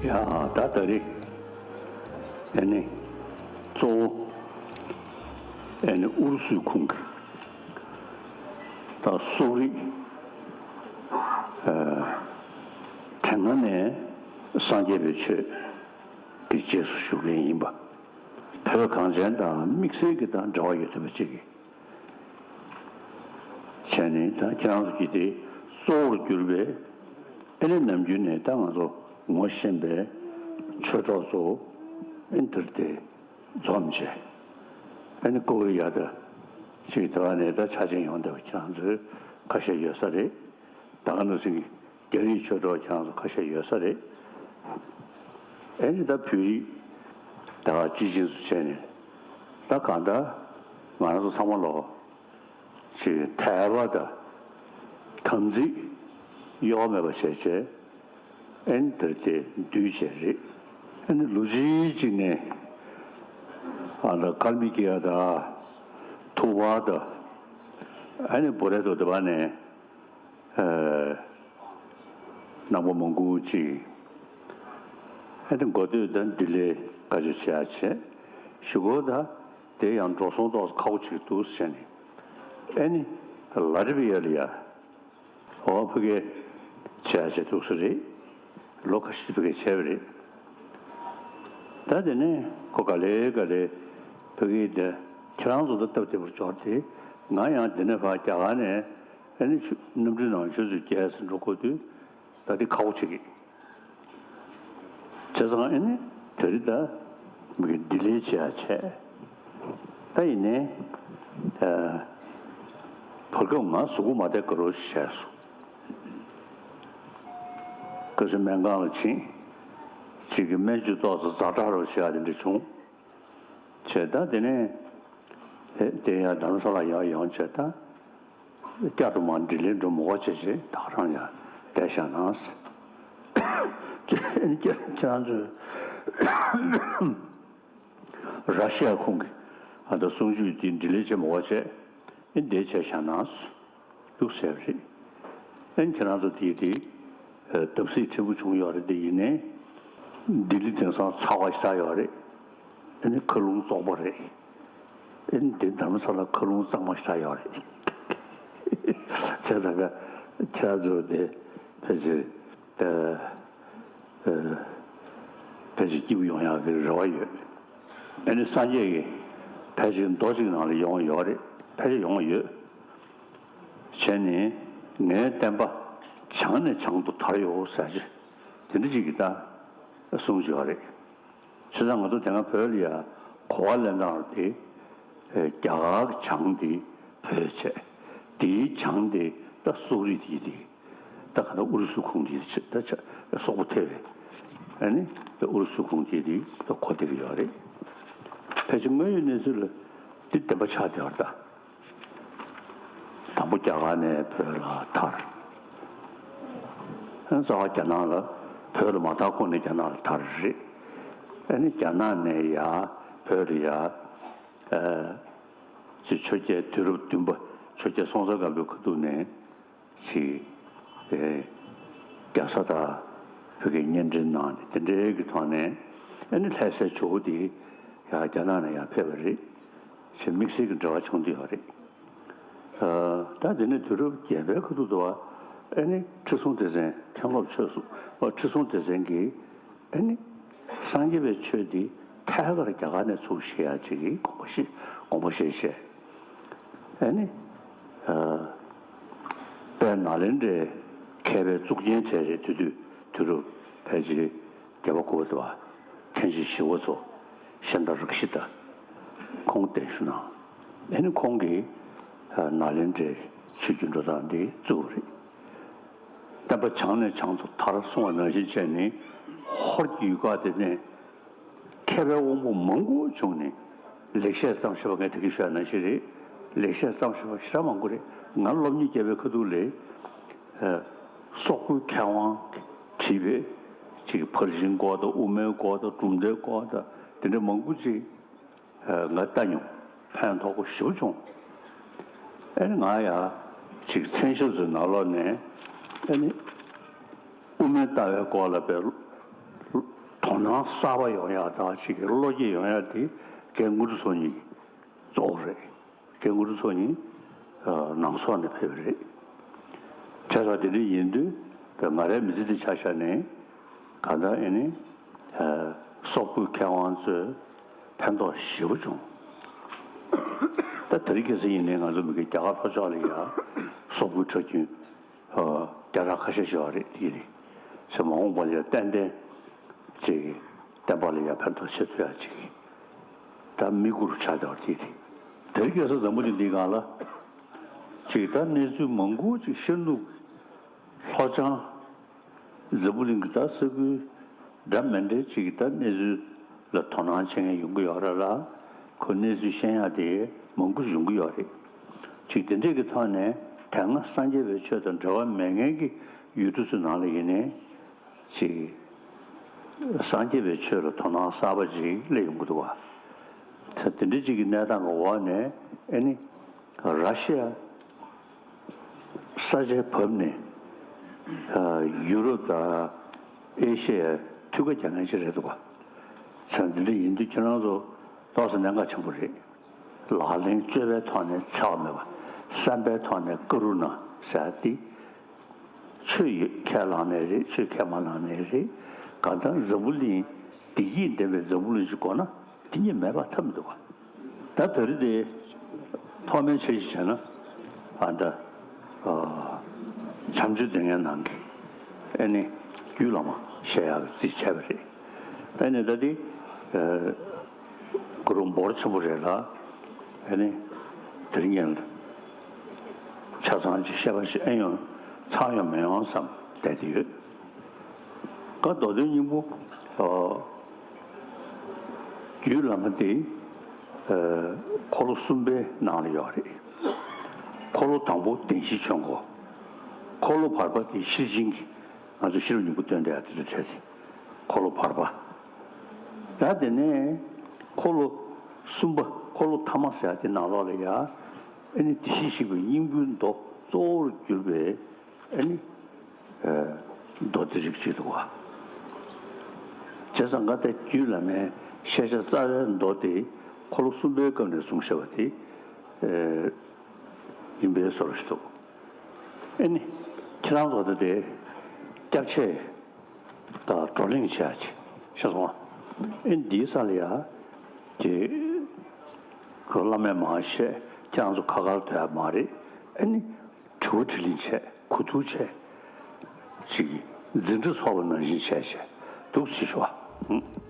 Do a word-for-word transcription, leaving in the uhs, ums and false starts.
ཡ་ད་ད་རེས་ཨ་ནི་གཙོ་བོ་ཨ་ནི་ཨུ་རུ་སུའི་ཁོངས་ཀྱི་ད་སོག་རིགས་ཨ་དེ་སྔ་ནས་སངས་རྒྱས་པའི་ཆོས་ཀྱི་རྗེས་སུ་ཞུགས་མཁན་ཡིན་པ། བོད་གངས་ཅན་དང་དམིགས་བསལ་གྱི་དང་འབྲེལ་བ་ཡོད་ཐུབ་པ་ཅིག་གིས། བྱས་ནས་ད་ཁྱེད་རང་ཚོ་གིས་དེ་གཙོ་བོར་གྱུར་པའི་ཨ་ནི་ནམ་རྒྱུན་ནས་ད་ང་ཚོ་ངོ་ཤེས་པའི་ཆོས་གྲོགས་ཚོ་ཨ་ནི་དེར་དེ་འཛོམས་བྱས། ཨ་ནི་ཀོ་རི་ཡ་ད་ཅིག་དེ་བ་ནས་ད་ཆ་ཅན་ཡོང་བསྡད་པ་ཁྱེད་རང་ཚོས་ཁ་ཤས་ཡོད་ས་རེད། ད་ག་ནང་བཞིན་གྱི་རྒྱ་རིགས་ཆོས་གྲོགས་ཁྱེད་རང་ཚོ་ཁ་ཤས་ཡོད་ས་རེད། ཨ་ནི་ད་བོད་རིགས་ད་ག་སྤྱི་བྱིངས་སུ་བྱས་ནས་ད་གང་ལྟར་ང་རང་ཚོ་ཚང་མ་ལོ་ཅིག་དད་པ་དང་དམ་ཚིག་གཡོ་བ་མེད་པ་བྱས་བྱས་ཨ་ནི་དེར་དེ་འདུས་བྱས་རེད། ཨ་ནི་ལོ་གཅིག་གཅིག་ནས་ཨ་ད་ཀལ་མི་ཀི་ཡ་དང་ཐུ་བ་དང་ཨ་ནི་བོ་རེ་ཏོ་དེ་བ་ནས། ཨ་རྣམ་པ་མང་པོ་ཅིག་ཨ་ནི་འགོ་སྟོད་དང་ལྡི་ལི་བཀའ་ཆོས་བྱེད་ཡག་བྱས། གཞུག་གུ་ད་དེ་ཡང་འགྲོ་སོང་ཏོག་ཙམ་ཁག་པོ་ཅིག་འདུག་ཟེར་ནས་ཨ་ནི་ལ་ཏི་བི་ཡ་ལ་ཡ་འོ་ཕ་གིར་བྱེད་ཡག་བྱས་འདུག་ས་རེད། ལོ་ཁ་ཤས་ཕ་གིར་བྱས་པ་རེད། ད་དེ་ནས་ཁོ་ག་ལེ་ག་ལེ་ཕ་གིར་དེ་ཁྱེད་རང་ཚོ་ད་སྟབས་བདེ་པོར་འབྱོར་ཏེ་ང་ཡང་དེ་ནས་ཕར་རྒྱ་གར་ནས། ཨ་ནི་ཆུ་གནམ་གྲུའི་ནང་ཆུ་ཚོད་བརྒྱད་ཙམ་འགྲོ་དགོས་དུས་ད་འདི་ཁག་པོ་ཆགས་ཀྱི། བྱས་ཙང་ཨ་ནི་དེ་རིང་ད་མི་གི་ལྡི་ལིར་བྱེད་ཡག་བྱས། ད་ཡིན་ནའི་ཨ་བར་སྐབས་ང་གཟུགས་པོ་མ་བདེ་དགའ་རོགས་བྱས་སོང་། སྐབས་སུ་སྨན་ཁང་ལ་ཕྱིན། གཅིག་གི་སྨན་བཅོས་ཏོག་ཙམ་ཛ་དྲག་རོགས་བྱེད་ཡག་དེ་འདྲ་བྱུང་། བྱས་ད་དེ་ནས་ཨེ་དེ་ཡང་རྡ་རམ་ས་ལ་ཡར་ཡོང་བྱས་ད། བསྐྱར་དུ་མར་ལྡི་ལིར་འགྲོ་མི་དགོས་བྱས་བྱས་ད་ག་རང་ཡང་བསྡད་བཞག་ན། ཁྱེད་རང་ཚོས་ར་ཤི་ཡ་ཁོངས་ཀྱི་ཨ་ད་གསུང་ཆོས་དེ་ལྡི་ལིར་བྱེད་མི་དགོས་བྱས་ཨེ་འདིར་བྱས་བཞག་ན་འདུག་ཟེར་བ་རེད། ཨེ་ཁྱེད་རང་ཚོ་དེ་དེ་བརྡབ་གསིག་ཕྲན་བུ་བྱུང་ཡོད་རེད། དེ་ཡིན་ནའི་ལྡི་ལི་དེང་སང་ཚ་བ་ཞེ་དྲག་ཡོད་རེད། ཨེ་ནི་མཁའ་རླུང་བཙོག་པ་རེད། ཨེ་ནི་དེ་རྡ་རམ་ས་ལ་མཁའ་རླུང་གཙང་མ་ཞེ་དྲག་ཡོད་རེད། བྱས་ཙང་ཀ་ཁྱེད་རང་ཚོ་དེ་ཕལ་ཆེར་ད་ཨ་ཕལ་ཆེར་སྐྱིད་པོ་ཡོང་ཡག་གི་རེ་བ་ཡོད། ཨེ་ནི་སངས་རྒྱས་ཀྱི་ཕལ་ཆེར་མདོ་གཅིག་ནང་ལ་ཡོང་ཡོད་རེད། ཕལ་ཆེར་ཡོང་ཡོད། བྱས་ནས་ངའི་བསྟན་པ་བྱང་ནས་བྱང་དུ་དར་ཡོད་ཟེར་ཅིག་དེ་འདྲ་ཅིག་གི་ད་གསུང་བྱས་པ་རེད། བྱས་ཙང་ང་ཚོ་དེ་སྔ་བོད་ལ་ཡ་གོ་བ་ལེན་སྟངས་དེ་ཨེ་རྒྱ་གར་གྱི་བྱང་དེ་བོད་བྱས། དེའི་བྱང་དེ་ད་སོག་རིགས་དེ་དེ་ད་ག་ད་ཨུ་རུ་སུའི་ཁོངས་དེ་ཆ་ད་ཆ་སོག་པོ་ཐེ་བའི་ཨ་ནི་ད་ཨུ་རུ་སུའི་ཁོངས་དེ་དེ་ད་གོ་བསྡད་ཀྱི་ཡོད་རེད། ཕལ་ཆེར་དངོས་ཡོད་གནས་ཚུལ་ལ་དེ་བདེན་པ་ཆགས་བསྡད་པ་རེད་ད། དང་པོ་རྒྱ་གར་ནས་བོད་ལ་དར། ཨ་ནི་རྩ་བ་རྒྱ་ནག་ལ་བོད་ལ་མ་དར་གོང་ནས་རྒྱ་ནག་ལ་དར་རེད། ཨ་ནི་རྒྱ་ནག་ནས་ཡར་བོད་ལ་ཡར་ཨ་ཅིག་ཆོས་རྒྱལ་དུས་རབས་བདུན་པ་ཆོས་རྒྱལ་སྲོང་བཙན་སྒམ་པོའི་ཁ་ཐུག་ནས་ཅིག་ཨེ་རྒྱ་བཟའ་དང་བོད་ཀྱི་གཉེན་འབྲེལ་གནང་ནས་དེ་འདྲའི་གི་ཐོག་ནས་ཨ་ནི་ལྷ་སའི་ཇོ་བོ་དེ་ཡར་རྒྱ་ནག་ནས་ཡར་ཕེབས་པ་རེད། ཞེས་དམིགས་བསལ་གྱི་འབྲེལ་བ་བྱུང་བསྡད་ཡོད་རེད། ཨ་ད་དེ་ནས་དུས་རབས་བརྒྱད་པའི་ཁ་ཐུག་ཏུ་བ་ཨ་ནི་ཁྲི་སྲོང་ལྡེ་བཙན་མཁན་སློབ་ཆོས་གསུམ་ཨ་ཁྲི་སྲོང་ལྡེ་བཙན་གྱིས་ཨ་ནི་སངས་རྒྱས་པའི་ཆོས་འདི་ཐད་ཀར་རྒྱ་གར་ནས་ཚུགས་ཤེས་ཡ་ཅིག་གི་དགོངས་པ་བཞེས་དགོངས་པ་བཞེས་བཞེས། ཨ་ནི་ཨ་དཔལ་ནཱ་ལེནྡྲའི་མཁས་པའི་གཙུག་རྒྱན་གྲས་རེད། དེ་དུས་དུས་རབས་ཕལ་ཆེར་བརྒྱད་པ་དགུ་པ་དུ་བ་མཁན་ཆེན་ཞི་བ་འཚོ་ཤཱནྟ་རཀྵི་ཏ་ཁོང་གདན་ཞུ་གནང་། ཨ་ནི་ཁོང་གིས་ནཱ་ལེནྡྲའི་ཆོས་བརྒྱུད་འགྲོ་སྟངས་འདི་བཙུགས་པ་རེད། བསྟན་པ་བྱང་ནས་བྱང་དུ་དར་གསུང་བ་ནང་བཞིན་བྱས་ནས་ཧོར་གྱི་ཡུལ་ཁག་དེ་ནས་མཁས་པའི་དབང་པོ་མང་པོ་བྱུང་ནས་ལེགས་བཤད་བརྩམས་བཞག་པ་ངས་ད་གིན་ཞུས་པ་ནང་བཞིན་རེད། ལེགས་བཤད་བརྩམས་བཞག་པ་ཞེ་དྲག་མང་པོ་རེད། ང་སློབ་གཉེར་བརྒྱབ་པའི་ཁ་ཐུག་ལས་སོག་པོའི་མཁས་དབང་བྲིས་པའི་ཅིག་ཕར་ཕྱིན་སྐོར་དང་དབུ་མའི་སྐོར་དང་གྲུབ་མཐའི་སྐོར་དང་དེ་འདྲ་མང་པོ་ཅིག་ཨ་ང་ལྟ་མྱོང་། ཕན་ཐོགས་པོ་ཞེ་པོ་བྱུང་། ཨ་ནི་ང་ཡང་ཅིག་མཚན་ཞབས་ཚོའི་ནང་ལོགས་ནས་ཨ་ནི་དབུ་མའི་ལྟ་བའི་སྐོར་ལ་དཔེ་ དོ་སྣང་གསར་པ་ཡོང་ཡག་དང་ཅིག་བློ་སྐྱེད་ཡོང་ཡག་དེ་རྒན་དངོས་གྲུབ་ཚོགས་གཉིས་ཀྱི་གཙོ་བོ་རེད། རྒན་དངོས་གྲུབ་ཚོགས་གཉིས་ནང་སོག་ནས་ཕེབས་པ་རེད། བྱས་ཙང་དེ་འདྲ་ཡིན་དུས་ང་རའི་མི་ཚེ་འདི་ཆ་བཞག་ནས་གང་ལྟར་ཨེ་ནི་སོག་པོའི་མཁས་དབང་ཚོས་ཕན་ཐོགས་ཞེ་པོ་བྱུང་། ད་དེ་རིང་ཁ་སང་ཡིན་ནའི་ང་ཚོ་མི་གི་རྒྱ་གར་ལྷོ་ཕྱོགས་ལ་ཡ་སོག་པོའི་ཁྲག་རྒྱུན་སྐད་གྲགས་ཁ་ཤས་ཤིག་ཡོད་རེད། དེ་རེད་ཟེར། མ་འོངས་པ་ལ་ཡ་ཏན་ཏན་ཅིག་བསྟན་པ་ལ་ཡ་ཕན་ཐོགས་བྱེད་ཐུབ་ཡ་ཅིག་ད་དམིགས་ཡུལ་ཆགས་བསྡད་པ་དེ་རེད། དེ་རིང་ཁ་སང་འཛམ་བུ་གླིང་འདིའི་སྒང་ལ་ཅིག་ད་གནས་ཚུལ་མང་པོ་ཅིག་ཤར་ནུབ་ལྷོ་བྱང་འཛམ་བུ་གླིང་གི་ད་ས་ཁུལ་འདྲ་མི་འདྲ་ཅིག་གི་ད་གནས་ཚུལ་ལ་དོ་སྣང་བྱེད་མཁན་ཡོང་གི་ཡོད་རེད་ལ། ཁོ་གནས་ཚུལ་ཤེས་ཡག་དེ་མང་པོ་ཡོང་གི་ཡོད་རེད། ཅིག་དེ་འདྲས་ཀྱི་ཐོག་ནས་དེ་སྔ་སངས་རྒྱས་པའི་ཆོས་དང་འབྲེལ་བ་མེད་མཁན་གྱི་ཡུལ་གྲུ་ཚོའི་ནང་ལ་ཡིན་ནའི་ཅིག་སངས་རྒྱས་པའི་ཆོས་ལ་དོ་སྣང་གསར་པ་ཅིག་སླེབས་ཡོང་གི་འདུག་བ། ད་དེ་འདྲ་ཅིག་གི་གནས་སྟངས་ཀྱི་འོག་ནས་ཨེ་ནི་ར་ཤི་ཡ་ས་ཆའི་བབ་ནས་ཡུ་རོབ་དང་ཨེ་ཤི་ཡའི་ཐུགས་ཁ་རྒྱག་མཁན་ཅིག་རེད་འདུག་བ། ཙང་འདི་འདྲ་ཡིན་དུས་ཁྱེད་རང་ཚོ་ཏོག་ཙམ་གནད་འགག་ཆེན་པོ་རེད། ལག་ལེན་སྤྱོད་པའི་ཐོག་ནས་འཚེ་བ་མེད་པ། བསམ་པའི་ཐོག་ནས་ཀ་རུ་ཎ་ཟེར་ཡ་དེ། ཆོས་ཡོད་ཁས་བླངས་ནའི་རེད། ཆོས་ཁས་མ་བླངས་ནའི་རེད། གང་ལྟར་འཛམ་བུ་གླིང་བདེ་སྐྱིད་ལྡན་པའི་འཛམ་བུ་གླིང་ཞིག་དགོས་ན་དེ་གཉིས་མེད་པ་ཐབས་མི་འདུག་ག་ད་ད་རེས་དེ་ཐོག་མའི་འཆར་གཞི་བྱས་ན་ཨ་ད་བྱམས་ཆོས་སྡེ་ལྔའི་ནང་གི་ཨེ་ནི་རྒྱུད་བླ་མ་བཤད་ཡག་གི་རྩིས་བྱས་པ་རེད། ད་ནི་ད་དེ་གུ་རུ་འབོར་ཆེན་པོ་རེད་ལ། ཨེ་ནི་དེ་རིང་ཡང་ཆ་ཚང་ཅིག་བཤད་པ་ཞིག་ཨེ་ཡོང་ཚང་ཡོང་མི་ཡོང་བསམ་བསྡད་དེ་ཡོད། ཀ་མདོ་དོན་སྙིང་པོ། རྒྱུད་བླ་མ་དེ་འཁོར་ལོ་གསུམ་པའི་ནང་ལ་ཡོད་རེད། འཁོར་ལོ་དང་པོ་བདེན་བཞིའི་ཆོས་འཁོར། འཁོར་ལོ་བར་པ་དེ་ཤེར་ཕྱིན་གྱི་ང་ཚོ་ཤེས་རབ་སྙིང་པོ་སྟོན་བསྡད་ཡ་དེ་ཚོ་བྲལ་ཟིན། འཁོར་ལོ་བར་པ། ད་དེ་ནས་འཁོར་ལོ་གསུམ་པ་འཁོར་ལོ་ཐ་མ་ཟེར་ཡ་དེ་ནང་ལོགས་ལ་ཡ་ཨེ་ནི་དེ་བཞིན་གཤེགས་པའི་སྙིང་པོའི་མདོ་གཙོ་བོར་གྱུར་པའི་ཨེ་ནི་མདོ་སྡེ་རིགས་གཅིག་འདུག་བ། བྱས་ཙང་ང་ད་རྒྱུད་བླ་མའི་ཤེས་བྱ་རྩ་བའི་མདོ་དེ་འཁོར་ལོ་གསུམ་པའི་སྐབས་ནས་གསུངས་བཞག་པ་དེ་ཡིན་པའི་བཟོ་འདྲ་ཞིག་འདུག་ཨེ་ནི་ཁྱེད་རང་ཚོ་ད་དེ་སྐྱབས་ཆས་དང་བགྲོ་གླེང་བྱེད་ཡ་ཅིག་ཤེས་སོང་ཨ། ཨེ་ནི་འདིའི་ས་ལ་ཡ་ཀྱི་བླ་མས་མར་བཤད། ཁྱེད་རང་ཚོ་ཁ་ཁར་སྡོད་ཡ་མ་རེད། ཨེ་ནི་དྲི་བ་དྲིས་ལན་བྱས། གོ་བསྡུར་བྱས། ཅིག་འཛིན་གྲྭ་ཚོགས་པ་ནང་བཞིན་བྱས་བྱས་འདུག་ཅེས་ཞུ་བ།